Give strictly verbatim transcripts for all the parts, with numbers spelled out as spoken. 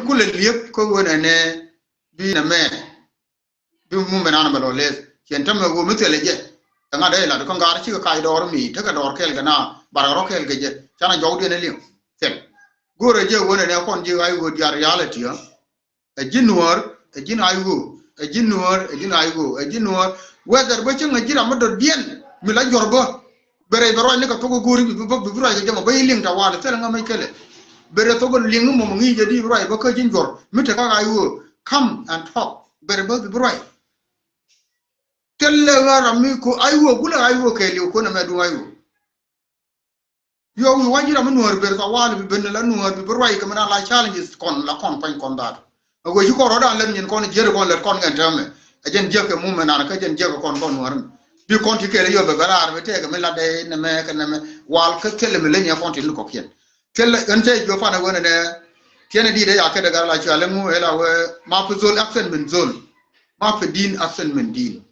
kulɛ liep kä ɣöö nɛnɛ bi nɛmɛ bi mumɛ nan bɛ lɔ leth. Ciɛn tämɛ ɣöö mi thilɛ jɛ. Ɛŋa dee lat kä ŋa̱r cikɛ kac dɔɔr mi tekɛ dɔɔr kɛɛl kɛ na barɛ rɔ kɛɛl kɛ jɛ. Canɛ jɔwdiɛn ɛ liŋ thil. Go̱rɛ jɛ ɣöö nɛnɛ kɔn ji̱ ɣa̱c ɣöö diaal reality ɛ. Ɛ ji̱ nuɔ̱ɔ̱r, ɛ ji̱ na ɣöö, ɛ ji̱ nuɔ̱ɔ̱r, ɛ ji̱ na ɣöö, ɛ ji̱ nuɔ̱ɔ̱r. Whether bä cäŋ ɛ ji̱ ram mi dɔ̱diɛn mi la juɔ̱r bä. Bɛ rɛy bɛ ruac ni kɛ thok ɛ go̱o̱ri bi, bi, bi, bi ruac kɛ jɛ mɔ bä yi liŋ tawali thilɛ ŋa mec kɛlɛ. Bɛ rɛy thok ɛ liŋ mɔ mɔ ŋi̱i̱c jɛ di bi ruac bä kä ji̱ juɔ̱r mi te kä ɣa̱c ɣöö. Come and talk. Bɛ rɛy bä bi ruac. Thilɛ ɣä ram mi ko ɣa̱c ɣöö gulɛ ɣa̱c ɣöö kɛɛliw ko nɛmɛ duŋ ɣa̱c ɣöö. Yɔ wi̱i̱ wa̱nyi̱ ram mi nuäär ber thawali bi ben la nuäär bi bi ruac kɛ mi na la challenges kɔn la kɔn pa̱ny kɔn daat. A wee ci kɔn rɔ̱dan lät nyin kɔn jiäri kɔn lät kɔn ŋɛn täämɛ. A jɛn jiäk kɛ mumɛ nan kä jɛn jiäk kɛ kɔn kɔn nuäär mi. Bi kɔn ti kɛl yɔ bɛ bɛ raar mi tɛɛkɛ mi la dee nɛmɛ kɛ nɛmɛ wal kä thilɛ mi leny ɛ kɔn ti ni kɔkiɛn. Thilɛ ɣän cɛ jiɔ pan a wen ɛnɛ. Tiɛn ɛ diit ɛ ya kɛ dee gar la cual ɛŋu ɛ la wee ma fi zol accent min zol. Ma fi din accent min din.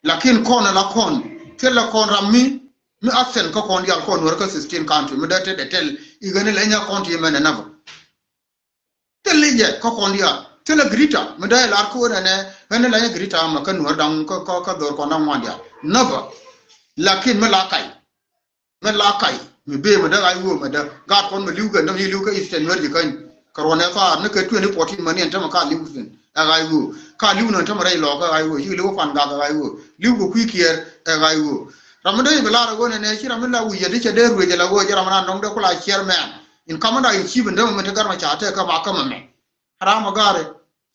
Lakin kɔn ɛ la kɔn thilɛ kɔn ram mi mi accent kä kɔn diaal kɔn nuɔr kä sixteen country mi dee te dee tel i̱ ɣän ilɛ nya kɔn ti mɛn ɛ nava. Thil i̱ jɛ kä kɔn diaal thilɛ grita mi dee lar kä ɣän ɛnɛ ɣän ilɛ nya grita ma kä nuɔr daŋ kä kä kä dhor kɔn daŋ ŋuan diaal nava. Lakin mi la kac mi la kac mi bee mi dee ɣac woo mi dee gaat kɔn mi li̱w kɛ däm yi li̱w kä eastern nuɔr ji̱ käny. Kɛ ruɔ̱n ɛ thaar ni kɛ twenty fourteen mani ɛn tämɛ ka li̱w thi̱n ɛ ɣa̱c ɣöö ka li̱w nɔn tämɛ rɛy lɔɔk ɛ ɣa̱c ɣöö ci li̱w ɛ kuan gak ɛ ɣa̱c ɣöö li̱w kɛ kui̱ kiɛɛr ɛ ɣa̱c ɣöö. Ram mi dee bi lar ɛ ɣöö nɛnɛ ci ram mi la wi̱i̱ yɛ di cɛ dee ruëc ɛ la ɣöö jɛ ram mi na nɔŋ dee kula chairman in kamanda in chief in dee mɛ mi te gar mɛ ca tɛk kä ma kä mɛ mɛ. Ram ɔ gari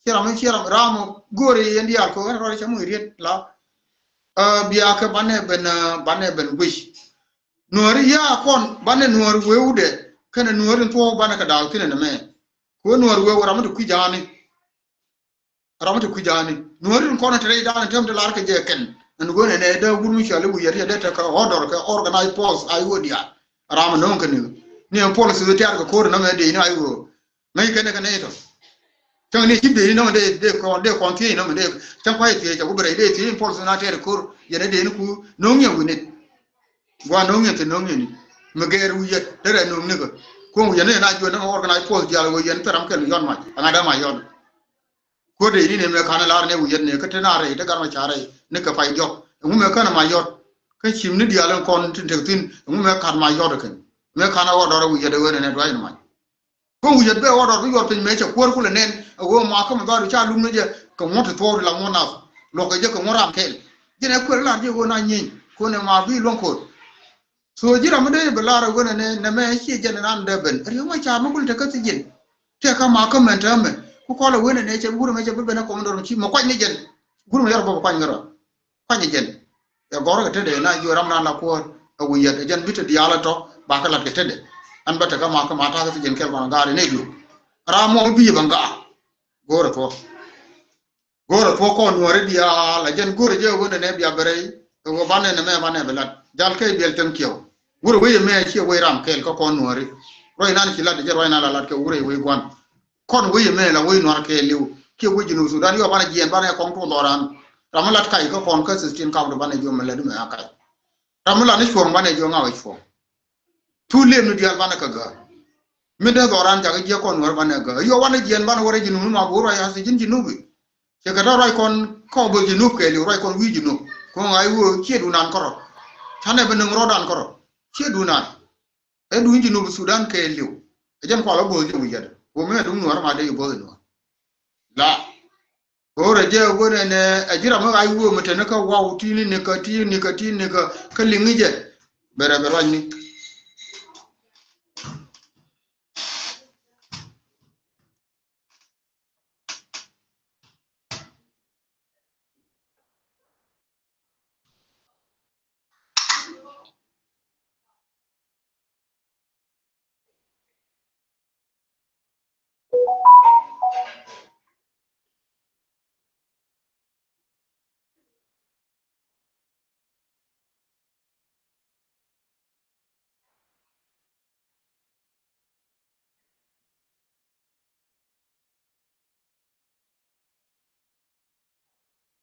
ci ram mi ci ram ram ɔ go̱o̱ri yɛn diaal kɛ ɣän rɔɔd cɛ muc riet la. Ɛ bia kɛ banɛ ben ɛ banɛ ben guic. Nuɔ̱ɔ̱ri ya kɔn banɛ nuɔ̱ɔ̱ri wewdɛ kɛnɛ nuɔ̱ɔ̱ri thuɔ̱k banɛ kɛ daak thinɛ nɛmɛ. Kɛ ɣöö nuɔ̱ɔ̱ri wew ram mi ti kui̱ ja̱a̱ni. Ram mi ti kui̱ ja̱a̱ni nuɔ̱ɔ̱ri tin kɔn ti rɛy da̱a̱ni tɛm ti lar kɛ jɛ kɛn. Ɛn ɣöö nɛnɛ dee wur mi cuali wi̱i̱ yɛt yɛ dee tekɛ order kɛ organized force a i̱ ɣöö diaal. Ram mi no̱o̱ŋ kɛ ni ni ɛn policy wi̱i̱ tiaar kɛ ko̱r nɔmɛ dee ni a i̱ ɣöö. Ŋäc kɛn kɛ nɛy tɔ. Cäŋ ni ci ben inɔmɛ dee dee kɔn dee kɔn thiec inɔmɛ dee cäŋ kuay thiec cɛ ku bi rɛy dee thiec in policy na tɛɛr ko̱r yɛn dee ni ku no̱o̱ŋ yɛn wi̱nit. Gua no̱o̱ŋ yɛn thi̱n no̱o̱ŋ yɛn ni mi gɛɛr wi̱i̱ yɛn derɛ no̱o̱ŋ ni kɛ. Kuɔ̱ŋ wi̱i̱ yɛn ni na juɔ̱n ni organized force diaal wee yɛn thil ram kɛl yɔn mac aŋa dee mac yɔn. Kuäär dee ni ni mɛ ka̱n lar ni wi̱i̱ yɛn ni kä te na rɛy te gar ma ca rɛy ni kɛ pay diɔk ɛŋu mɛ kän ma yɔt. Kä cim ni diaal in kɔn tin tek thi̱n ɛŋu mɛ ka̱n ma yɔt kɛn. Mɛ ka̱n a wä dɔr wi̱i̱ yɛn dee wen ni duay ni mac. Kä wi̱i̱ yɛt bɛ wä dɔr bi yuɔr piny mëë cɛ kuäär kulɛ nɛn ɛ ɣöö ma kä mi dhɔaar ca luk ni jɛ kɛ ŋuɔ̱t ti thuɔɔk ti la ŋuɔ̱t nath. Luɔk kɛ jɛ kɛ ŋuɔ̱t ram kɛɛl. Jɛn ɛ kuɛl lar jɛ ɣöö na nyieeny kuɔn ɛ ma bi luɔ̱ŋ ko̱r. So ji̱ ram mi dee bi lar ɛ ɣöö nɛ nɛ mɛ ciɛ jɛn nan dee ben ri̱ew ma ca̱a̱r mi kul te kä thi ji̱n. Tɛ kä ma kä mɛn täämɛ ku kɔl ɛ ɣöö nɛ nɛ cɛ wur mɛ cɛ bi ben ɛ kɔm dɔr mi ci mɛ kuany ni jɛn. Wur mɛ yɔr bä bi kuany ŋärɔ. Kuany jɛn. Ɛ gɔr kɛ tetdɛ na jiö ram na la kuɔr ɛ wi̱i̱ yɛt ɛ jɛn bi te diaal ɛ tɔ ba kɛ lat kɛ tetdɛ. Ɛn bä te kä ma kä ma ta̱a̱ kɛ thi jɛn kɛl kɔn gaari ne diö. Ram mɔ bi bä gaa. Go̱o̱rɛ thuɔ̱k. Go̱o̱rɛ thuɔ̱k kɔn nuɔri diaal ɛ jɛn go̱o̱rɛ jɛ ɛ ɣöö nɛ nɛ bia bɛ rɛy. Ɛ ɣöö banɛ nɛ mɛ banɛ bɛ lat jal kɛ biɛl teŋ kiɛw. Wurɛ wec ɛmɛ ciɛ wec ram kɛɛl kä kɔn nuɔri. Ruac nan ci lat jɛ ruac nan la lat kɛ wurɛ wec guan. Kɔn wec ɛmɛ la wec nuɔr kɛɛliw kiɛ wec Junub Sudan yɔ banɛ jiɛn banɛ kɔŋ tuɔth dhɔran. Ram mi lat kac kä kɔn kä sixteen county banɛ jiɔ mɛ lɛt mɛ a kac. Ram mi lat ni cuɔ̱ɔ̱ŋ banɛ jiɔ ŋa̱c cuɔ̱ɔ̱ŋ. Thu lem ni diaal banɛ kɛ gäär. Min dee dhɔran jakä jiɛ kɔn nuɔr banɛ gäär yɔ wanɛ jiɛn banɛ wä rɛy Junub ni ma bo̱o̱r ruac a sixteen Junub. Cɛ kɛ tɔ ruac kɔn kɔ bo̱o̱r Junub kɛɛliw ruac kɔn wi̱i̱ Junub. Kɔn ŋa̱c wee ciɛ dunan kärɔ. Canɛ bi niŋ rɔɔdan kärɔ. Ciɛ dunan. Ɛ duŋ Junub Sudan kɛɛliw. Ɛ jɛn kual ɛ bo̱o̱th jɛ wi̱i̱ yɛt wä mi ɛ duŋ nuɔ̱ɔ̱r ma dee i̱ bo̱o̱th i̱ nuɔ̱ɔ̱r. La. Ɣöö rɛ jɛ wä nɛnɛ ɛ ji̱ ram mi ɣac wee mi te ni kä waw ti̱i̱ni ni kä ti̱i̱ni ni kä ti̱i̱ni ni kä kä liŋi jɛ. Bɛ rɛ bɛ ruacni.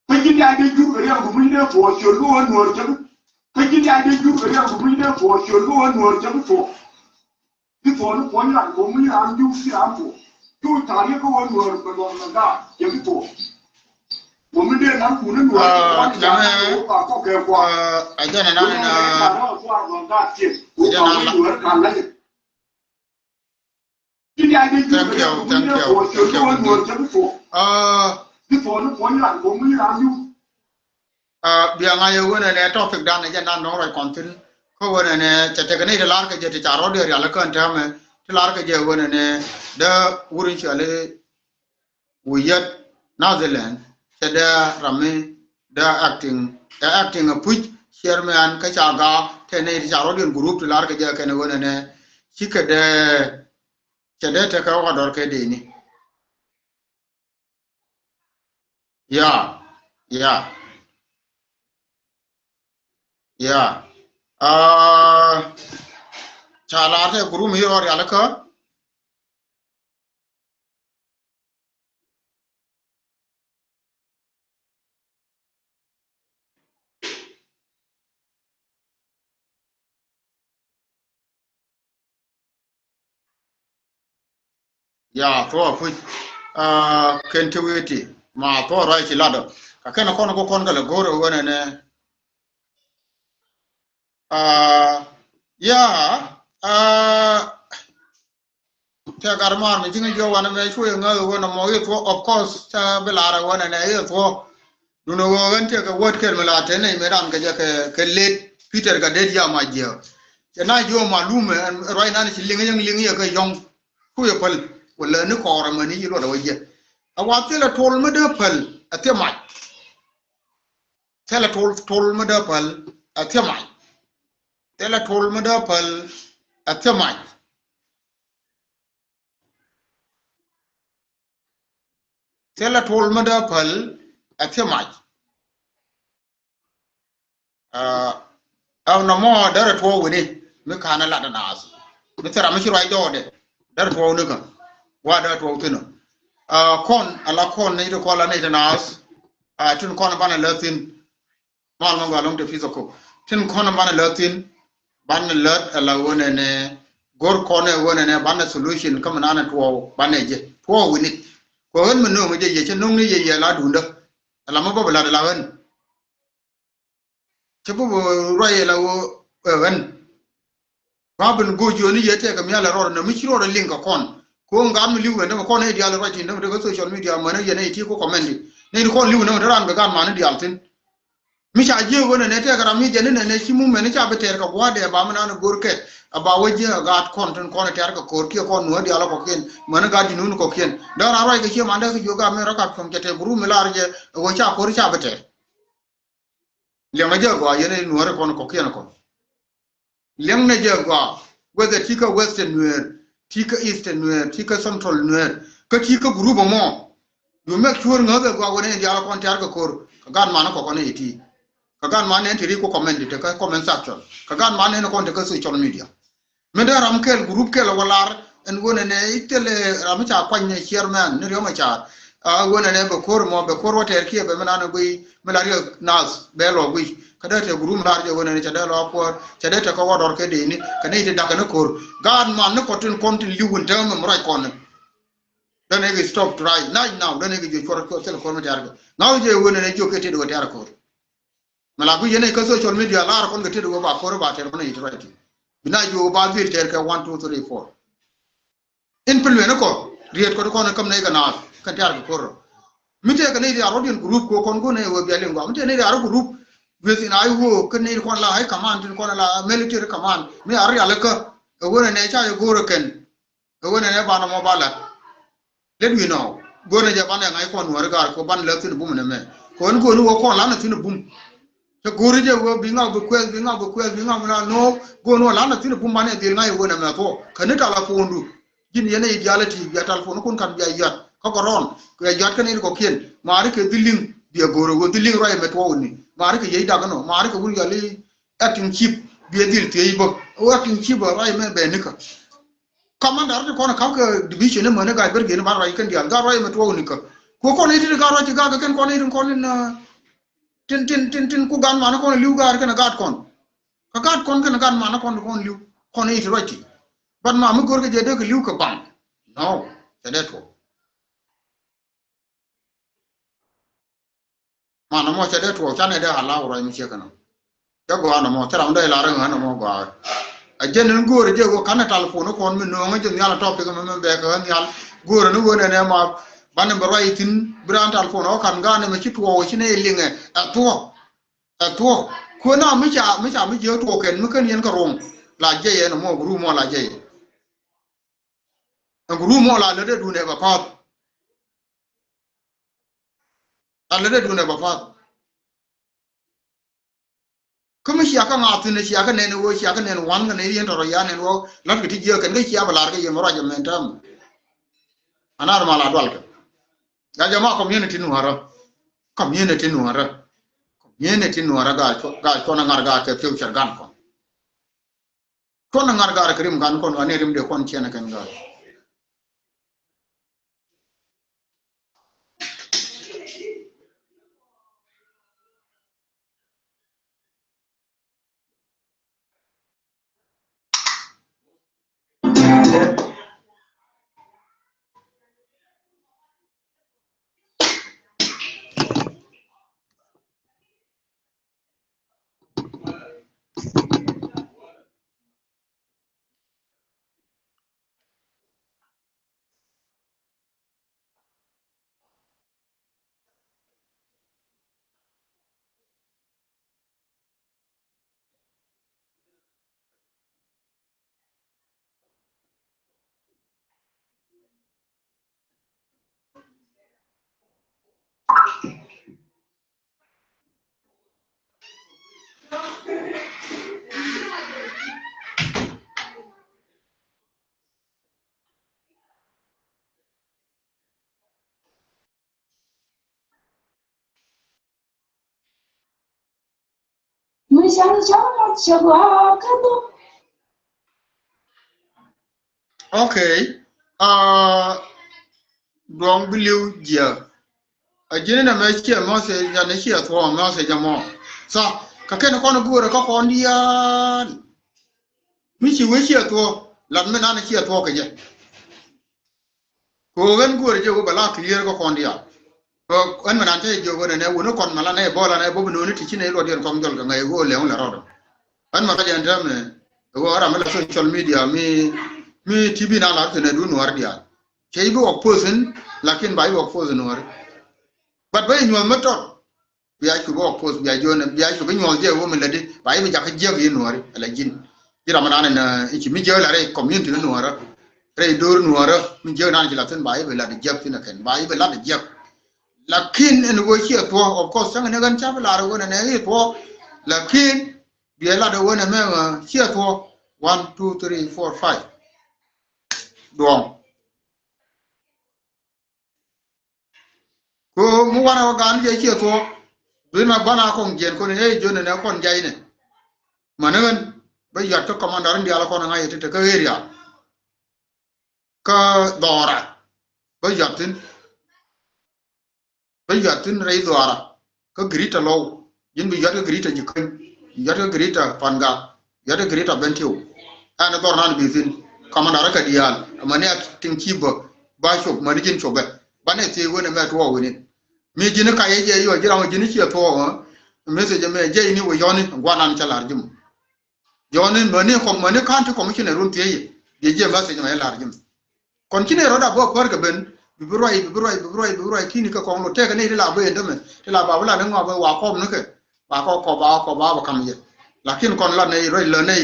Kä ji̱n diaal dee jur kɛ riɛk kɛ muc dee thuɔɔk ciöl kä ɣän nuɔɔr cä bi. Kä ji̱n diaal dee jur kɛ riɛk kɛ muc dee thuɔɔk ciöl kä ɣän nuɔɔr cä bi thuɔɔk. Bi thuɔɔk ni puɔ̱ny ran kɛ muc ran jur ci ran thuɔɔk. Cu ta̱a̱ ni kä wä nuɔ̱ɔ̱r bɛ luɔ̱ŋ na gaat yɛ bi tuɔɔk. Wä mi dee naŋ kun ni nuɔ̱ɔ̱r. Ah, kɛ kuan, tiaŋɛ, kɛ kuan, kɛ kuan. Ah, a jɛn ɛnan ɛn, ah, a jɛn ɛnan la. Thank you, thank you, thank you. Ah, ah, bia ŋa̱c ɛ ɣöö nɛnɛ topic dan ɛ jɛ nan nɔŋ ruac kɔn thi̱n. Kä ɣöö nɛnɛ cɛ tekɛ ni ti lar kɛ jɛ ti ca rɔ̱diɛn rial kä ɛn täämɛ ti lar kɛ jɛ ɣöö nɛnɛ dee wur in cɔali Wuyet Netherland cɛ dee ram mi dee acting, ɛ acting ɛ puc chairman kä ca gaak tɛ nɛy ti ca rɔ̱diɛn group ti lar kɛ jɛ kɛn ɣöö nɛnɛ cikɛ dee cɛ dee tekɛ wä dɔr kɛ dee ni. Ya, ya, ya. Ah, ca lar tɛ group mi rɔ rial kä. Ya, thuɔɔ puc. Ah, kɛn ti wi̱i̱ ti ma thuɔɔ ruac ci latdɔ. Ka kɛn kɔn kɔ kɔn kɛ lɛ go̱o̱r ɛ ɣöö nɛnɛ. Ah, ya, ah, Tɛ gat maar mi ji̱n jiɔ wanɛ mɛ cuɛ ŋäth ɣöö nɔmɔ i̱ thuɔ̱k, of course, tɛ bi lar ɛ ɣöö nɛnɛ i̱ thuɔ̱k. Duundɛ ɣöö ɣän tëëkɛ word kɛl mi la te nɛy mëë ran kɛ jɛ kɛ, kɛ late Peter kɛ det yam a jiɛ. Cɛ na jiɔ malum ɛ ruac nan ci liŋ yäŋ liŋ yɛ kɛ yɔ̱ŋ. Ku yɛ päl wala ni kɔɔr ɛmɛni yi luɔt ɛ wä jiɛ. Ɛ wa thilɛ tol mi dee päl ɛ thiɛ mac. Thilɛ tol, tol mi dee päl ɛ thiɛ mac. Thilɛ tol mi dee päl ɛ thiɛ mac. Thilɛ tol mi dee päl ɛ thiɛ mac. Ah, ɛn nɔmɔ derɛ tuɔɔk wi̱ni mi ka̱n ɛ lat ɛ naath. Mi thil ram mi ci ruac dɔɔdɛ derɛ tuɔɔk ni kä. Wa derɛ tuɔɔk thi̱n ɔ. Ah, kɔn ala kɔn ni ti kɔn la ni ti naath. Ah, tin kɔn banɛ lät thi̱n. Mal mɔ gɔaa lɔŋ te pith ɔ kop. Tin kɔn banɛ lät thi̱n. Banɛ lät ala ɣöö nɛnɛ go̱r kɔn ɛ ɣöö nɛnɛ banɛ solution kä mi nanɛ tuɔɔk banɛ jɛ. Tuɔɔk wi̱ni. Kɛ ɣän mi no̱o̱ŋ jɛ yɛ cɛ no̱o̱ŋ ni yɛ yɛ la duundä. Ala mɔ bä bi lat ala ɣän. Cä bä bä ruac ala ɣöö ɛ ɣän. Ba ben go̱o̱c yio̱ni yɛ tɛkɛ mial ɛ rɔɔdɛ nä mi ci rɔɔdɛ liŋ kɛ kɔn. Ko̱o̱ŋ gaat mi li̱w ɣän dämɛ kɔn nɛy diaal ruac tin dämɛ tekɛ social media mänä yɛn nɛy ti ku comment di. Nɛy ti kɔn li̱w nä mɛ te raan bɛ gaat mani diaal thi̱n. Mi ca jiök ɣän nɛ tɛkɛ ram mi jɛn ni nɛ nɛ ci mumɛn ca bi tɛɛr kɛ gua̱a̱dɛ ba mi nan go̱o̱r kɛ. A ba wä jiɛ gaat kɔn tin kɔn tɛɛr kɛ ko̱o̱r kiɛ kɔn nuɔ̱ɔ̱r diaal kɔkiɛn. Mänä gaat di nun kɔkiɛn. Däär a ruac kɛ cie mandɛ kɛ jiök a mɛn rɔ kap cuɔ̱ŋ cɛ tɛɛr group mi lar jɛ ɛ ɣöö ca ko̱o̱r ca bi tɛɛr. Liɛŋɛ jɛ gɔaa yɛn i̱ nuäärä kɔn kɔ̱kiɛn kɔn. Liɛŋnɛ jɛ gɔaa whether ti kä Western Nuer, ti kä Eastern Nuer, ti kä Central Nuer, kä ti kä group ɛmɔ. You make sure ŋäth ɛ gɔaa wen in diaal kɔn tiaar kɛ ko̱r kɛ gaat man kɔn kɔn in ti. Kɛ gaat man in ti ri ku comment te kä comment section. Kɛ gaat man in kɔn te kä social media. Min dee ram kɛl group kɛl wä lar ɛn ɣöö nɛnɛ i̱ thilɛ ram mi ca kuany ni chairman ni riɔm a car. A ɣöö nɛnɛ bɛ ko̱r mɔ bɛ ko̱r wä tɛɛr kiɛ bɛ mi nan ɛ guiy mi la riɛk nath bɛ lɔ guiy. Kä dee tɛ group lar jɛ ɣöö nɛnɛ cɛ dee lɔ a kuäär cɛ dee tɛ kä wä dɔr kɛ dee ni kɛ ni ti dakä ni ko̱r. Gaat man ni kɔ tin kɔn tin li̱w wun täämɛ mi ruac kɔn ni. Dee ni kɛ stop right now, dee ni kɛ jiök cuɔr cuɔr thilɛ ko̱r mi tɛɛr kɛ ŋa̱th jɛ ɣöö nɛnɛ jiök kɛ ti dee wä tɛɛr ko̱r. Mi la guic yɛn kä social media lar kɔn kɛ tet wä ba ko̱r ba tɛr kɔn i̱ ti ruac ti. Bi na jiök ba dhil tɛr kɛ one, two, three, four. In pi luɛn kɔ riet kɔn kɔn käm nɛy kɛ naath kɛn tɛr kɛ ko̱r rɔ. Mi tɛk kɛ nɛy ti a rɔ̱diɛn group kɛ kɔn go̱n nɛy wä bia liŋ gɔaa mi tɛk nɛy ti a rɔ group. Gueth in a i̱ wä kä nɛy ti kɔn la high command tin kɔn la military command mi a rial kä. Ɛ wä nɛ nɛ ca jɛ go̱o̱r ɛ kɛn. Ɛ ɣöö nɛnɛ banɛ mɔ ba lat. Let me know. Go̱o̱rnɛ jɛ banɛ ŋa̱c kɔn nuɔ̱ɔ̱ri gaar kɛ banɛ lät thi̱n bum nɛmɛ. Kɛ ɣöö ni go̱o̱rni wä kɔn lanɛ thi̱n bum. Cɛ go̱o̱ri jɛ ɣöö bi ŋak bi kuɛth bi ŋak bi kuɛth bi ŋak bi na no̱o̱k. Go̱o̱rni wä lanɛ thi̱n bum banɛ dhil ŋa̱c ɛ ɣöö nɛmɛ thuɔ̱k. Kɛ ni talapondu. Ji̱n yɛn ɛ ideality bia talapon kun ka̱n bia yuat. Kä kɛ rɔɔn kɛ yuat kä ni kɔ̱kiɛn. Maari kɛ dhil liŋ bia go̱o̱r ɛ ɣöö dhil liŋ ruac ɛmɛ tuɔɔk ni. Maari kɛ yiec dak ɛnɔ. Maari kɛ wun yɔl i̱ acting chief bia dhil thiec bä. Ɣöö acting chief bä ruac ɛmɛ bɛ nikä. Commander ti kɔn ka̱m kɛ division ni mäni ga̱a̱c bär geni ban ruac kɛn diaal ga̱a̱c ruac mɛ tuɔɔk ni kä. Ku kɔn i̱ ti ga̱a̱c ruac ti ga̱a̱c kɛ kɛn kɔn i̱ ti kɔn in, uh, tin, tin, tin, tin ku gan man kɔn li̱w ga̱a̱c kɛn ga̱a̱c kɔn. Kä ga̱a̱c kɔn kɛn ga̱a̱c man kɔn kɔn li̱w kɔn i̱ ti ruac ti. But ma mi go̱r kɛ jɛ dee kɛ li̱w kɛ baŋ. No, cɛ dee tuɔɔk. Ɛn ɛmɔ cɛ dee tuɔɔk canɛ dee allow ruac mi ciek kɛn ɔ. Cɛ gɔaa ɛn ɛmɔ thil ram dee lar ɛn ɛmɔ gɔaa. A jɛn in go̱o̱rɛ jɛ wä kanɛ telephone kɔn mi nööŋä jɛ nhial topic mi mi bɛ kɛ nhial. Go̱o̱rɛ ni wä nɛnɛ ma banɛ bɛ ruac ithin bi raan telephone ɔ kan ga̱a̱n ɛmɛ ci tuɔɔk ci nɛ iliŋɛ ɛ thuɔ̱k. Ɛ thuɔ̱k kuɛ na mi ca mi ca mi jiɛ tuɔɔk kɛn mi kän yɛn kɛ ruɔ̱ŋ. La jɛ yɛn ɛmɔ bi rum ɔ la jɛ yɛn. Ɛn ku rum ɔ la lät ɛ duundɛ bɛ pa̱a̱th. A lät ɛ duundɛ bɛ pa̱a̱th. Kä mi cia kä ŋa̱a̱th thi̱n cia kä nɛn ɣöö cia kä nɛn wa̱n kä nɛn yɛn tɔ̱tɔ̱ ya nɛn ɣöö la̱t kɛ ti jiääk kɛn kä cia bɛ la̱r kä yɛn mi ruac ɛmɛn täämɛ. Anaar mal a dual kɛ. Ya jama community nuɔ̱rä. Community nuɔ̱rä. Community nuɔ̱rä gaa cuɔ gaa cuɔn a ŋa̱r gaa kɛ future gan kɔn. Cuɔn a ŋa̱r gaa kɛ rim gan kɔn ani rim de kɔn ciɛn kɛn gaa. Okay. Uh, duɔŋ bi li̱w jiɛ. A ji̱n inɛ mɛ ciɛ message, yan ciɛ thuɔ̱ɔ̱ŋ message amɔ. Sa, kä kɛn kɔn go̱o̱rɛ kä kɔn diaal. Mi ci wee ciɛ thuɔ̱ɔ̱ŋ, lat mi nan ciɛ thuɔ̱ɔ̱ŋ kɛ jɛ. Kɛ ɣöö ɣän guäär jɛ wä bɛ la clear kä kɔn diaal. Ɣän mɛ nan cä jɛ jiök ɣän ɛnɛ wuni kɔn mɛ la nɛ bä la nɛ bä bi no̱o̱ni ti ci nɛ luɔt yɛn kɔm jɔl kɛ ŋäc ɣöö lɛŋ lɛ rɔɔdɛ. Ɣän mɛ kä jɛ ɛn täämɛ ɣöö ram mi la social media mi, mi T V na lar kɛ nɛ duun nuaar diaal. Cɛ i̱ bi wä post in, lakin ba i̱ wä post in nuaar. But bä i̱ nyuɔ̱th mi tɔt. Bia cu bä oppose, bia jiɔn, bia cu bä nyuɔth jɛ wä mi lätdi, ba i̱ bi jakä jiäk i̱ nuɔri ala ji̱n. Ji̱ ram nan in, in ci mi jiäk la rɛy community ni nuɔrä, rɛy do̱r nuɔrä mi jiäk nan ci la thin ba i̱ bi lat jiäk thin akɛn, ba i̱ bi lat jiäk. Lakin ɛn wä ciɛ thuɔ, of course cäŋ ni ɣän ca bi lar wä nɛ nɛ i̱ thuɔ. Lakin biɛ lat wä nɛ mɛ ciɛ thuɔ. One, two, three, four, five. Duɔŋ. Ko mi wanɛ wä gan jɛ ciɛ thuɔk. Dui̱n ma banɛ kɔŋ jiɛn kɔn ɛ jɔn nɛ kɔn jay nɛ. Mani ɣän bä yuat kä commander in diaal kɔn ŋa̱c ɛ ti te kä area. Kä dhɔra bä yuat thin. Bä yuat thin rɛy dhɔra. Kä Greater Lɔw, ji̱n bi yuat kä Greater Jikäny, yuat kä Greater Pangak, yuat kä Greater Bentiu. Ɛn dhɔr nan bi thin, commander kä diaal, mani a tiŋ ci bä, ba cop, mani ji̱n copɛ. Banɛ thiec wen ɛmɛ tuɔɔk wini. Mi ji̱n ka yɛ jɛ yɔ, ji̱ ram ji̱n ciɛ tuɔɔk, message ɛmɛ jɛ ini wä yɔni, guanan cɛ lar ji̱ mɔ. Yɔni mani kɔm, mani county commissioner run thiec yɛ, jɛ jɛ message ɛmɛ lar ji̱ mɔ. Kɔn ci nɛy rɔ̱da bä pär kɛ ben, bi bi ruac, bi bi ruac, bi bi ruac, bi bi ruac, kini kä kɔŋ lo tɛkɛ nɛy ti la bä yɛn dämɛ, ti la ba bi la ni ŋɔak bä wa kɔp ni kɛ, ba kɔ kɔp, ba kɔ kɔp, ba bä kam yɛ. Lakin kɔn la nɛy ruac lä nɛy,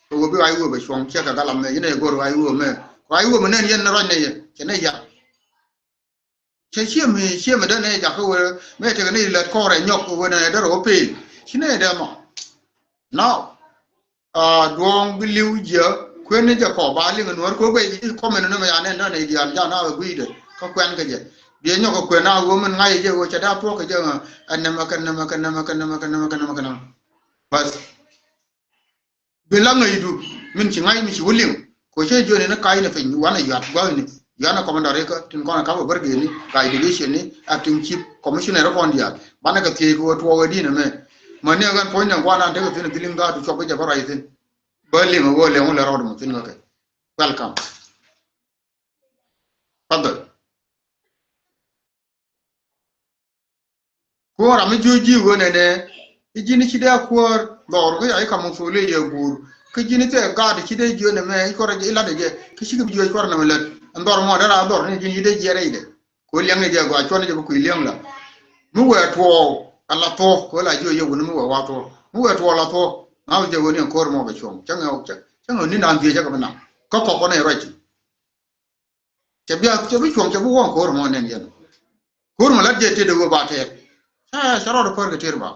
kɛ wä bi ruac wä bɛ cuɔ̱ŋ, ciɛ kɛ galam mɛ, ci nɛy go̱r ruac wä mɛ, ruac wä mɛ nɛn yɛn ni ruac nɛy yɛ, cɛ nɛy yak. Cɛ ciɛ mi, ciɛ mi dee nɛy jak kä wee, mɛ tɛkɛ nɛy lät kɔrɛ nyɔk wee nɛ dee rɔ wä peel. Ci nɛy dee mɔ. Now, ah, duɔ̱ɔ̱ŋ bi li̱w jiɛ, kuën ni jɛ kɔ, ba liŋ nuɔ̱ɔ̱r, kɛ wee guic comment ni mɛ ya nɛn nɛn i̱ diaal, ja na wee guic dee, kä kuɛn kɛ jɛ. Biɛ nyɔk kɛ kuën na wee min ŋa̱c jɛ wee cɛ daa puɔk kɛ jɛ, ɛn nɛmɛ kɛ nɛmɛ kɛ nɛmɛ kɛ nɛmɛ kɛ nɛmɛ kɛ nɛmɛ kɛ nɛmɛ. Bas. Bi la ŋäcdu min ci ŋa̱c mi ci wä liŋ. Kɛ cä jiöni ni ka̱cni piny wanɛ yuat gua̱thni. Yuanɛ commander rikä tin kɔn ɛ ka̱p ɛ bär geni, ka̱c division ni, acting chief commissioner kɔn diaal. Banɛ kɛ thiec kɛ wä tuɔɔk ɛ di̱n ɛmɛ. Mäni ɛ ɣän puɔ̱nydɛ gua̱nan tekɛ thi̱n ɛ dhiliŋ dhaatu cuɔp kɛ jɛ bä ruac thi̱n. Bä liŋ ɛ ɣöö liŋ wä lɛ rɔɔd mɔ thi̱n kä kɛ. Welcome. Fadhal. Kuɔr ram mi jiö ji̱ ɣöö nɛnɛ i̱ ji̱n i̱ ci dee a kuäär dhɔr kä ya i̱ ka̱m muthuli yɛ guur. Kä ji̱n i̱ thɛɛ gaat i̱ ci dee jiö nɛmɛ i̱ kɔrɛ i̱ latdɛ jɛ kä cikɛ bi jiö i̱ kɔrɛ nɛmɛ lät. Ɛn dhɔr mɔ dee ra dhɔr ni ji̱n i̱ dee jiɛ rɛydɛ. Kɛ ɣöö liɛŋni jɛ gɔaa cuɔ̱n jɛ bi kui̱ liɛŋ la. Mi wëë tuɔɔk a la thuɔ̱k kɛ ɣöö la jiö yɛ wuni mi wëë wa thuɔ̱k. Mi wëë tuɔɔk la thuɔ̱k ŋa̱th jɛ ɣöö ni ɛn ko̱r mɔ bɛ cuɔ̱ŋ. Cä ŋɛ, cä, cä ŋɛ ni naan dhiec cä kɛ bi naŋ. Kä kɔk kɔn ɛ ruac ti. Cɛ bia, cɛ bi cuɔ̱ŋ, cɛ bi wɔŋ ko̱r mɔ nɛn yɛn. Ko̱r mɔ lat jɛ tëë dee wee ba tɛɛr. Cɛ, cɛ rɔɔdɛ pär kɛ tëër ba.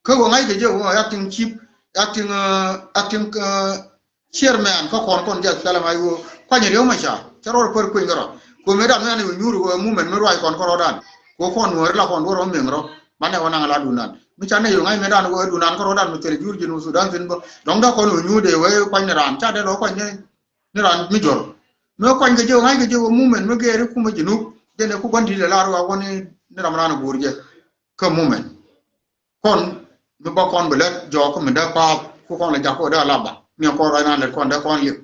Kä wä ŋa̱c kɛ jɛ wä acting chief, acting, uh, acting, uh, chairman kä kɔn kɔn jɛ S P L M I wä kuany riɛw ma ca. Cɛ rɔɔdɛ pär kueny kärɔ. Kɛ wä mëëdan mi an wä nyuur wä movement mi ruac kɔn kärɔɔdan. Kɛ wä kɔn nuɔ̱ɔ̱ri la kɔn duɔr wä meŋ rɔ. Banɛ wä naŋ la dunan. Mi ca nɛ yɛ ŋa̱c mëëdan wä dunan kärɔɔdan mi thil jur ji̱n wä Sudan thin bä. Dɔ̱ŋ da kɔn wä nyuur dee wä kuany ni raan. Ca dee lɔ kuany ni ni raan mi jɔr. Mi kuany kɛ jɛ, ŋa̱c kɛ jɛ wä movement mi gɛɛri kumɛ Junub. Jɛ nɛ ku bän di̱t ɛ lar wa wä ni, ni ram raan go̱o̱r jɛ. Kä movement. Kɔn mi bä kɔn bi lät jɔɔk kä mi dee pa̱a̱th ku kɔn lɛ jak kɛ wä dee a laba. Mi kɔn ruac naan lät kɔn dee kɔn liep.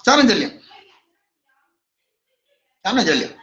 Canɛ jɛ liep. Canɛ jɛ liep.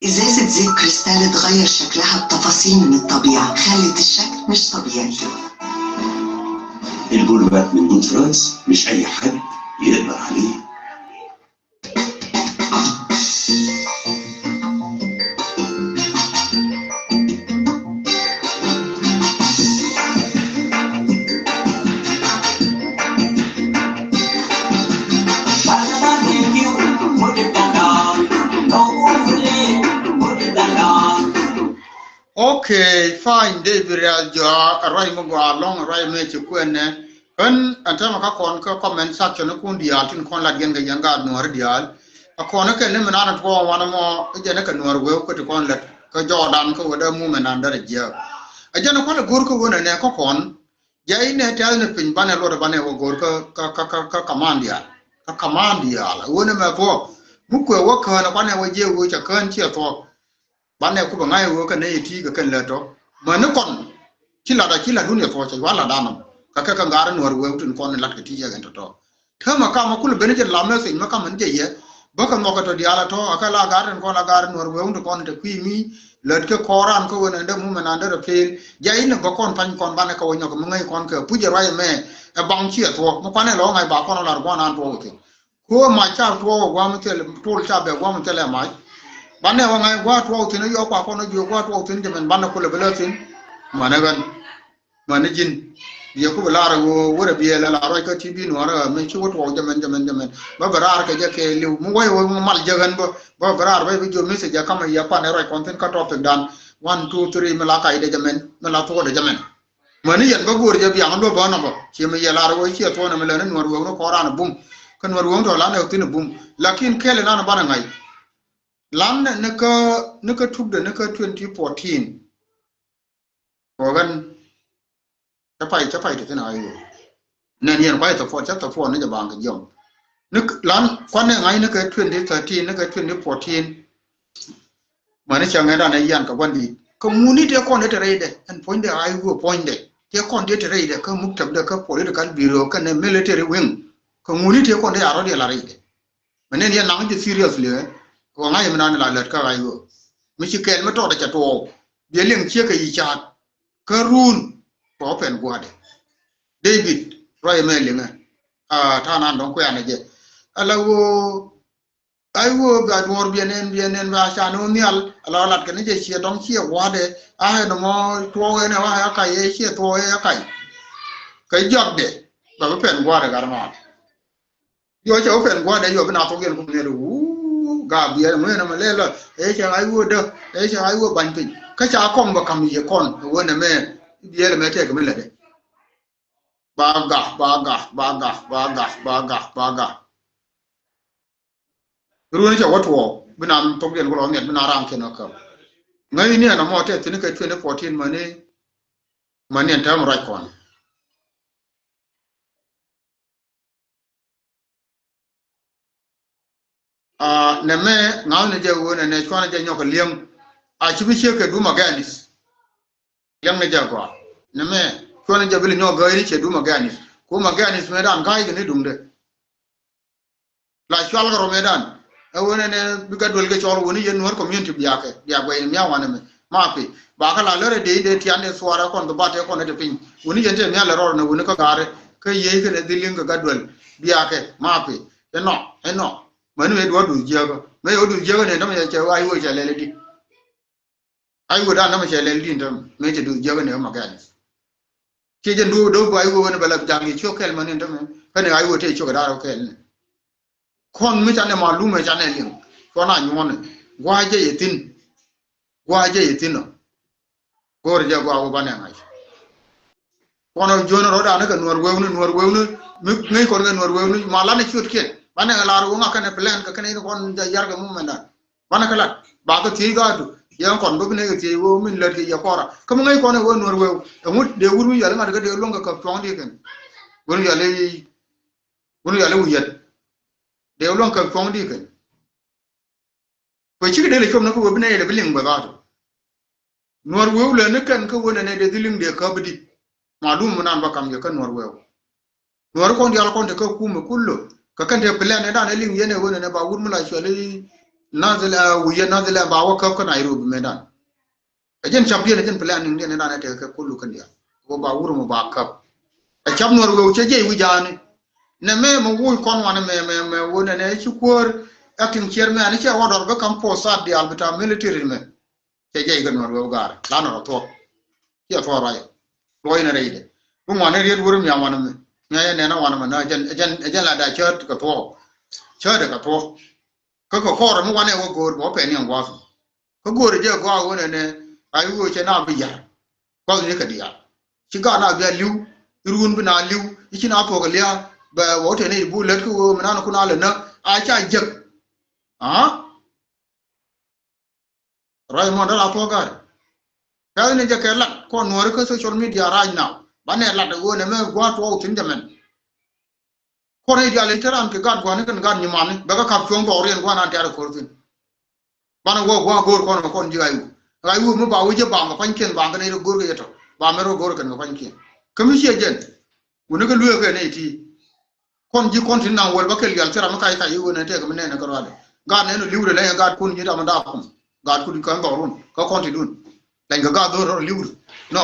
إزازة زيت كريستال اتغير شكلها بتفاصيل من الطبيعة، خلت الشكل مش طبيعي. البولوات من دون فرانس مش أي حد يقدر عليه. Okay, fine, David Rial jɔa, a ruac mi gɔaa lɔŋ, a ruac mi ci kuɛnɛ. Ɣän ɛn täämɛ kä kɔn kä comment section kun diaal tin kɔn lat yɛn kɛ yɛn gaat nuɔ̱ɔ̱ri diaal. A kɔn kɛ ni mi nan tuɔɔk wanɛ mɔ i̱ jɛn kɛ nuɔ̱ɔ̱ri weu kä ti kɔn lät kä jɔɔdan kä wä dee mumɛ nan derɛ jiääk. A jɛn kualɛ go̱r kä wä nɛ nɛ kä kɔn. Jɛ inɛ tɛth ni piny banɛ luɔt banɛ wä go̱r kä, kä, kä, kä, kä kaman diaal. Kä kaman diaal. A wä ni mɛ thuɔk. Mi kuɛ wä kään kuanɛ wä jiɛ wä cɛ kään ciɛ thuɔk. Banɛ ku bɛ ŋa̱c ɣöö kɛ nɛy ɛ ti̱i̱ kɛ kɛn lät tɔ. Mäni kɔn ci lat a ci lat dun yɛ thuɔ̱k cɛ yual lat danɔm. Kɛ kɛ kɛ ŋa̱r in nuɔ̱r wee wut in kɔn in lat kɛ ti̱i̱ yɛ kɛn tɔ̱tɔ̱. Täämɛ kamɛ kulɛ ben jɛ lam message mɛ kamɛ ni jɛ yɛ. Bä kɛ nhɔk kɛ tɔ diaal a tɔ a kɛ la ga̱r in kɔn la ga̱r in nuɔ̱r wee wut in kɔn in te kui̱ mi lät kɛ kɔɔran kä wen in dee mumɛ nan dee rɛ pel. Jɛ in bä kɔn pa̱ny kɔn banɛ kɛ wä nyɔk mi ŋäc kɔn kɛ puc ɛ ruac ɛmɛ. Ɛ baŋ ci ɛ thuɔ̱k mi kuanɛ lɔ ŋa̱c ba kɔn ɔ lar gua̱n an tuɔɔk thi̱n. Ku ɛ mac ca tuɔɔk ɛ gua̱a̱m thilɛ, tol ca bɛ gua̱a̱m thilɛ ɛ mac. Banɛ wä ŋa̱c gua̱a̱ tuɔɔk thi̱n ɛ yɔɔk kua kɔn ɛ jiök gua̱a̱ tuɔɔk thi̱n jɛ mɛn banɛ kulɛ bi lä thi̱n. Mänɛ ɣän. Mänɛ ji̱n. Yɛ ku bi lar ɛ ɣöö wärɛ biɛɛl ɛ la ruac kä ti bi nuɔ̱ɔ̱rä ɛ mɛn ci wä tuɔɔk jɛ mɛn jɛ mɛn jɛ mɛn. Bä bi raar kɛ jɛ kɛ li̱w mi wä yɛ wä mal jɛ ɣän bä. Bä bi raar bä bi jiök message jɛ kamɛ yɛ kuan ɛ ruac kɔn thi̱n kä topic dan. One, two, three mi la kac dɛ jɛ mɛn mi la thuɔɔk dɛ jɛ mɛn. Mäni yɛn bä go̱o̱r jɛ biaŋ luɔ̱p bä nɔmɔ. Ciɛ mi yɛ lar wä ciɛ thuɔ̱k nɛmɛ lɛ ni nuɔ̱r wewni kɔran bum. Kä nuɔ̱r wewni tɔ la nɛ thi̱n bum. Lakin kɛl inan banɛ ŋa̱c. Lan ni kä, ni kä tukdɛ ni kä twenty fourteen. Kɔgan. Cä pay, cä pay ti thi̱n a iwä. Nɛn yɛn kuay thɔ puɔt, cä thɔ puɔt ni jɛ baŋ kɛ jiɔm. Ni k-, lan kuanɛ ŋa̱c ni kɛ twenty thirteen, ni kɛ twenty fourteen. Mäni cäŋ ɛ dan ɛ yian kɛ gua̱n di̱i̱t. Kɛ ŋuni tëë kɔn dee te rɛydɛ, ɛn puɔ̱nydɛ a iwä puɔ̱nydɛ. Tëë kɔn dee te rɛydɛ, kä muktabdɛ, kä political bureau, kɛnɛ military wing. Kɛ ŋuni tëë kɔn dee a rɔ̱diɛn la rɛydɛ. Mɛ nɛn yɛn naŋ jɛ seriously, ɛ? Kɛ ŋa̱c mi nan la lät kä a iwä. Mi ci kɛɛl mi tɔɔdɛ cɛ tuɔɔk. Biɛ liŋ ciek kɛ yi caat. Kä run tɔ pɛn gua̱dɛ. David ruac mɛ liŋɛ. Aa, ta̱a̱ nan dɔ̱ŋ kuɛ̈ɛ̈n ɛ jɛ. Ala ɣöö, ay ɣöö bia duɔ̱ɔ̱r biɛ nɛn, biɛ nɛn, bia ca ni wä nhial. Ala lat kɛ ni jɛ ciɛ dɔ̱ŋ ciɛ gua̱a̱dɛ. A ɣän mɔ tuɔɔk ɛn ɛ wa ɛ kac ɛ ciɛ tuɔɔk ɛ kac. Kɛ jɔakdɛ bɛ bi pɛn gua̱a̱dɛ gat ŋɔaat. Yɔ cɛ wä pɛn gua̱a̱dɛ yɔ bi na thok yɛn kum nhial wuu gaa biɛl ŋuɛn ɛmɛ lɛl ɛ cɛ ay ɣöö dä ɛ cɛ ay ɣöö bany piny. Kä ca kɔm bɛ ka̱m yɛ kɔn ɛ ɣöö nɛmɛ biɛl ɛmɛ tɛk mi lätdɛ. Ba gak, ba gak, ba gak, ba gak, ba gak, ba gak. Ruɔ̱n cɛ wä tuɔɔk, bi na thok diɛn kulɔ miɛt, bi na ram kiɛn kä. Ŋäcni ɛn ɛmɔ tɛ thi̱n kɛ twenty fourteen mäni, mäni ɛn tääm ruac kɔn. Aa, nɛmɛ ŋa̱thni jɛ ɣöö nɛnɛ cuanɛ jɛ nyɔk kɛ li̱eŋ. A ci bi ciek kɛ dum against. Liɛŋni jɛ gɔaa. Nɛmɛ cuanɛ jɛ bi li nyɔk gääyni cɛ dum against. Kum against mëëdan ga̱a̱c kɛ ni duŋdɛ. La cual kɛ rɔ mëëdan. Ɛ ɣöö nɛnɛ bi gat duel kɛ cɔl ɣöö ni yɛn Nuäär community biakɛ. Biak guɛy ni mia̱ wanɛ mɛ. Ma pi. Ba kä la lärɛ dee dee tian dee thuaarɛ kɔn kɛ bat ɛ kɔn ɛ te piny. Ɣöö ni yɛn te mia̱ lɛ rɔɔd nɛ ɣöö ni kä ga̱a̱rɛ. Kä yiey kɛnɛ dhil liŋ kɛ gat duel. Biakɛ. Ma pi. Ɛnɔ. Ɛnɔ. Mäni mëë duɔ̱ɔ̱r duth jiäkä. Mëë yɛ wä duth jiäkä ni tämɛ yɛ cɛ wa iwä cɛ lɛl i̱di. Ay wä dan nä mɛ cɛ lɛl din täämɛ mëë cɛ duth jiäk ni ɣä ma gɛl. Ciɛ jɛn duth duth ay wä wä ni bɛ la ja̱ŋ yɛ ciök kɛl mɛ ni täämɛ. Kä ni ay wä tëë ciök da̱r wä kɛl ni. Kɔn mi canɛ malum ɛ canɛ liŋ. Cuɔn a nyuɔ̱n ni. Gua̱a̱ jɛ yɛ thi̱n. Gua̱a̱ jɛ yɛ thi̱n ɔ. Go̱o̱r jɛ gua̱a̱ wä banɛ ŋa̱c. Kɔn ɔ juɔ̱n rɔ̱dan kɛ Nuɔr wewni, Nuɔr wewni, mi ŋäc kɔn kɛ Nuɔr wewni, ma lanɛ ciötkiɛn. Banɛ ŋa̱c lar wä ŋa̱c kɛnɛ plan kɛ kɛnɛ in kɔn jɛ yar kɛ mumɛndan. Banɛ kɛ lat, ba kɛ thiec ga̱a̱du, yɛn kɔn bä bi nɛ kɛ thiec wä min lät kɛ yɛ kɔra. Kä mi ŋäc kɔn ɛ wä Nuɔr wew, ɛŋut dee wut mi yɔl iŋa̱t kɛ dee luäŋ kɛ käp cuɔ̱ŋ di kɛn. Wun yɔl i̱, wun yɔl i̱ wi̱i̱ yɛt. Dee luäŋ käp cuɔ̱ŋ di kɛn. Kuɛ cikɛ dee lɛ cop ni kä wä bi nɛ yɛl ɛ bi liŋ bä ga̱a̱du. Nuɔr wëë wulɛ ni kɛn kä wänɛ nɛ dee dhil liŋ dee käp di. Malum mi nan ba kam yɛ kä Nuɔr wëë. Nuɔr kɔn dial kɔn te kä kumɛ kullo. Kä kɛn te plan ɛ dan ɛ liŋ yɛn ɛ wänɛ nɛ ba wut mi la cuali Nazil ɛ wuyɛ Nazil ɛ ba wä käp kä Nairobi mɛ dan. Ɛ jɛn cap diɛn ɛ jɛn plan niŋ diɛn ɛ dan ɛ te kä kullo kɛn dial. Wä ba wut mi ba käp. Ɛ cap Nuɔr wëë cɛ jɛ wi̱c jaani. Nɛ mɛ mɛ wuc kɔn wanɛ mɛ mɛ mɛ wänɛ nɛ ci kuäär acting chairman cɛ wä dɔr bä kam post sat dial bi ta military mɛ. Cɛ jɛ ikɛ Nuɔr wëë gaar. Lan rɔ thuɔk. Ciɛ thuɔk ruacɛ. Luɔc ni rɛydɛ. Bi ŋuan ni riet wur mi a ŋuan mi. Mi a yɛ nɛn a ŋuan mi na jɛn jɛn jɛn la da cäät kɛ thuɔk. Cäät kɛ thuɔk. Kä kɛ kɔɔr mi wanɛ wä go̱o̱r bɛ wä pɛn ni ɛn gua̱a̱th. Kä go̱o̱r jɛ gua̱a̱th wä nɛnɛ a i̱ wä cɛ na bi yar. Gua̱a̱th ni kɛ diaal. Ci gaat na bia li̱w. I̱ ruun bi na li̱w. I̱ ci na thuɔk kɛ lia̱a̱. Bɛ wä wä tɛn i̱ bu lät kä wä mi na ni kun a lɛ nä. A ca jek. Aa. Ruac mɔn däl a thuɔk gari. Kɛl ni jɛ kɛ lat kɔn Nuɔri kä social media right now. Banɛ lat ɛ ɣöö nɛ mɛ gua̱a̱th tuɔɔk thi̱n jɛ mɛn. Kɔn i̱ diaal i̱ te ran kɛ gat gua̱a̱ni kɛn gat nyimani bɛ kä kap cuɔ̱ŋ dhɔk riɛn gua̱a̱n an tiat ɛ ko̱r thi̱n. Banɛ wä gua̱a̱ go̱o̱r kɔn kɛ kɔn ji̱ ɣa̱c wä. Ɣa̱c wä mi ba wä jɛ bam kɛ pa̱nykiɛn ba kɛn i̱ go̱o̱r kɛ yɛ tɔ. Ba mɛ rɔ go̱o̱r kɛn kɛ pa̱nykiɛn. Kä mi ciɛ jɛn. Wuni kä lueek kɛ nɛy ti. Kɔn ji̱ kɔn ti naŋ wäl bä kɛl yal thil ram mi kac kac i̱ wen ɛ tɛk mi nɛn ɛ kä ruaadɛ. Gaat nɛn ɔ li̱wdɛ lɛny ɛ gaatkun nyi ram mi daak kum. Gaatkun kɛ dhɔrun kä kɔn ti dun. Lɛny kɛ gaat dhor rɔ li̱wdɛ. Nɔ.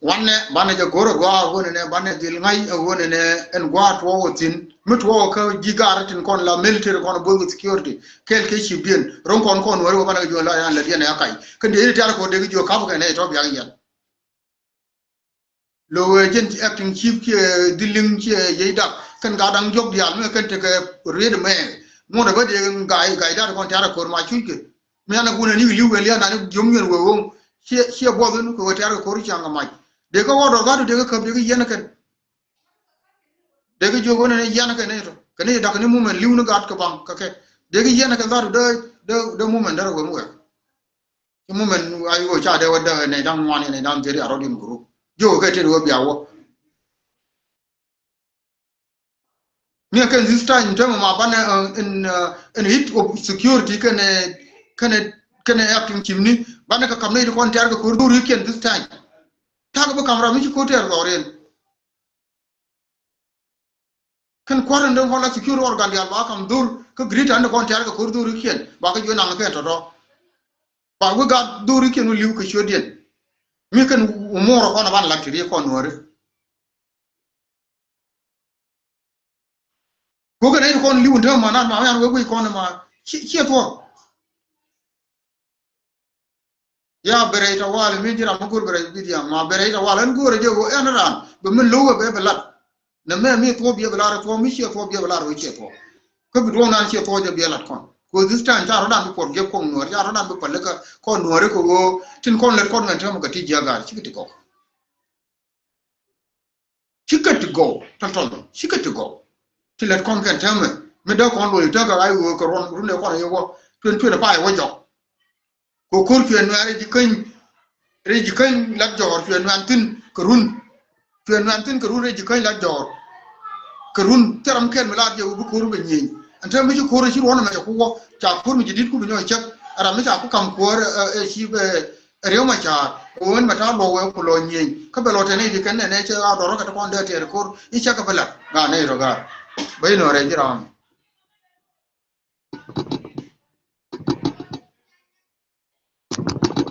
Wanɛ banɛ jɛ go̱r ɛ gɔaa ɛ wen ɛnɛ banɛ dhil ŋa̱c ɛ wen ɛnɛ ɛn gua̱a̱r tuɔɔk ɛ thi̱n. Mi tuɔɔk kä ji̱ gaat tin kɔn la military kɔn both security. Kɛl kɛ chief diɛn. Ro̱ŋ kɔn kɔn weri wä banɛ kɛ jiök la yan lɛ diɛn ɛ kac. Kɛn diɛ in tiar kɔ dee kɛ jiök kap kɛ nɛ tɔ biak yɛn. Lo wee jɛn acting chief kiɛ dhil liŋ kiɛ yiec dak kɛn ka daŋ jɔk diaal mi kɛn tekɛ riet mɛ. Ŋuɔ̱t ɛ bä dee ga̱a̱c ga̱a̱c dat kɔn tiat ɛ ko̱r ma cuc kɛ. Mi an ɛ kun ɛ ni li̱w kɛ lian an jiom ŋiɛn wee woŋ. Ciɛ ciɛ buɔth in kɛ wee tiat kɛ ko̱r caŋ kɛ mac. Dee kä wä dɔr gat dee kä käp dee kä yiɛn kɛn. Dee kä jiök wen ɛ ni yiɛn kɛn ni tɔ kɛ ni dak ni mumɛn li̱w ni gat kɛ baŋ kɛ kɛ. Dee kä yiɛn kɛn dhat dee dee mumɛn dee rɛ wee mi wɛk. Ci mumɛn a yo̱o̱ ca dee wä dee nɛy da̱ŋ ŋuan nɛy da̱ŋ dhieec a rɔ̱diɛn group. Jiök kɛ tet wä bia wä. Mi kɛn this time tämɛ ma banɛ in in heat of security kɛnɛ kɛnɛ kɛnɛ acting chief ni banɛ kɛ kam nɛy ti kɔn tɛ̈r kɛ ko̱r dhurikiɛn this time. Ta̱kɛ bi kam ram mi ci ko̱r tɛ̈r dhɔriɛn. Kɛn kua̱r in dee kɔn la security organ diaal ba kam dhur kä greater in dee kɔn tiar kɛ ko̱r dhurikiɛn ba kɛ juɔ̱n naŋ kɛn tɔ̱tɔ̱. Ba wi̱i̱ gat dhurikiɛn wi̱i̱ li̱w kɛ ciötdiɛn. Mi kɛn umor kɔn a ban lat ti ri kɔn nuɔri. Kukɛ nɛy ti kɔn li̱w in te ma nat ma yan wek wi̱c kɔn ma ciɛ thuɔ̱k. Ya bɛ rɛy tawal mi ji̱ ram mi go̱r bɛ rɛy bidiam ma bɛ rɛy tawal ɛn go̱r ɛ jɛ ɣöö ɛn ran bɛ min lo̱wɛ bɛ bɛ lat. Nɛ mɛ mi thuɔ̱k biɛ bɛ lat ɛ thuɔ̱k mi ciɛ thuɔ̱k biɛ bɛ lat ɛ ɣöö ciɛ thuɔ̱k. Kä bi duɔ̱ɔ̱ŋ nan ciɛ thuɔ̱k jɛ biɛ lat kɔn. Kɛ this time ca rɔ̱dan bi puɔt giɛp kɔn nuɔ̱ɔ̱r ca rɔ̱dan bi päl kä kɔn nuɔ̱ɔ̱r kä ɣöö tin kɔn lät kɔn mɛn täämɛ kɛ ti jiäk gaar cikɛ ti gɔw. Cikɛ ti gɔw tɔl tɔl cikɛ ti gɔw. Ti lät kɔn kɛn täämɛ mi dee kɔn lo̱c tääkä ɣa̱c ɣöö kɛ ruɔn run ëë kɔn ɛ yɛ wä tuën tuën ɛ pay wä jɔk. Kɛ ko̱r cuɛ nuɛ̈n rɛy ji̱ käny rɛy ji̱ käny lat jɔɔr cuɛ nuɛ̈n thi̱n kɛ run. Cuɛ nuɛ̈n thi̱n kɛ run rɛy ji̱ käny lat jɔɔr kɛ run thil ram kɛl mi lar jɛ wä bi ko̱r bɛ nyieny. Ɛn täämɛ mi ci ko̱r ci ruɔn ɛmɛ cɛ ku wä ca ko̱r mi ci di̱t ku bi nyɔk cäk. Ɛ ram mi ca ku ka̱m kuäär ɛ ci bɛ Riek Machar ɣöö ɛn mɛ ta̱a̱ luɔk wee ku lɔ nyieny kä bɛ lɔ tɛn i̱ ti kɛn nɛn ɛ cɛ ɣaak dɔrɔ kɛ ti kɔn dee tiɛɛr ko̱r i̱ cɛ kɛ bi lat gaa nɛy rɔ gaar. Bä i̱ nɔ rɛy ji̱ raam.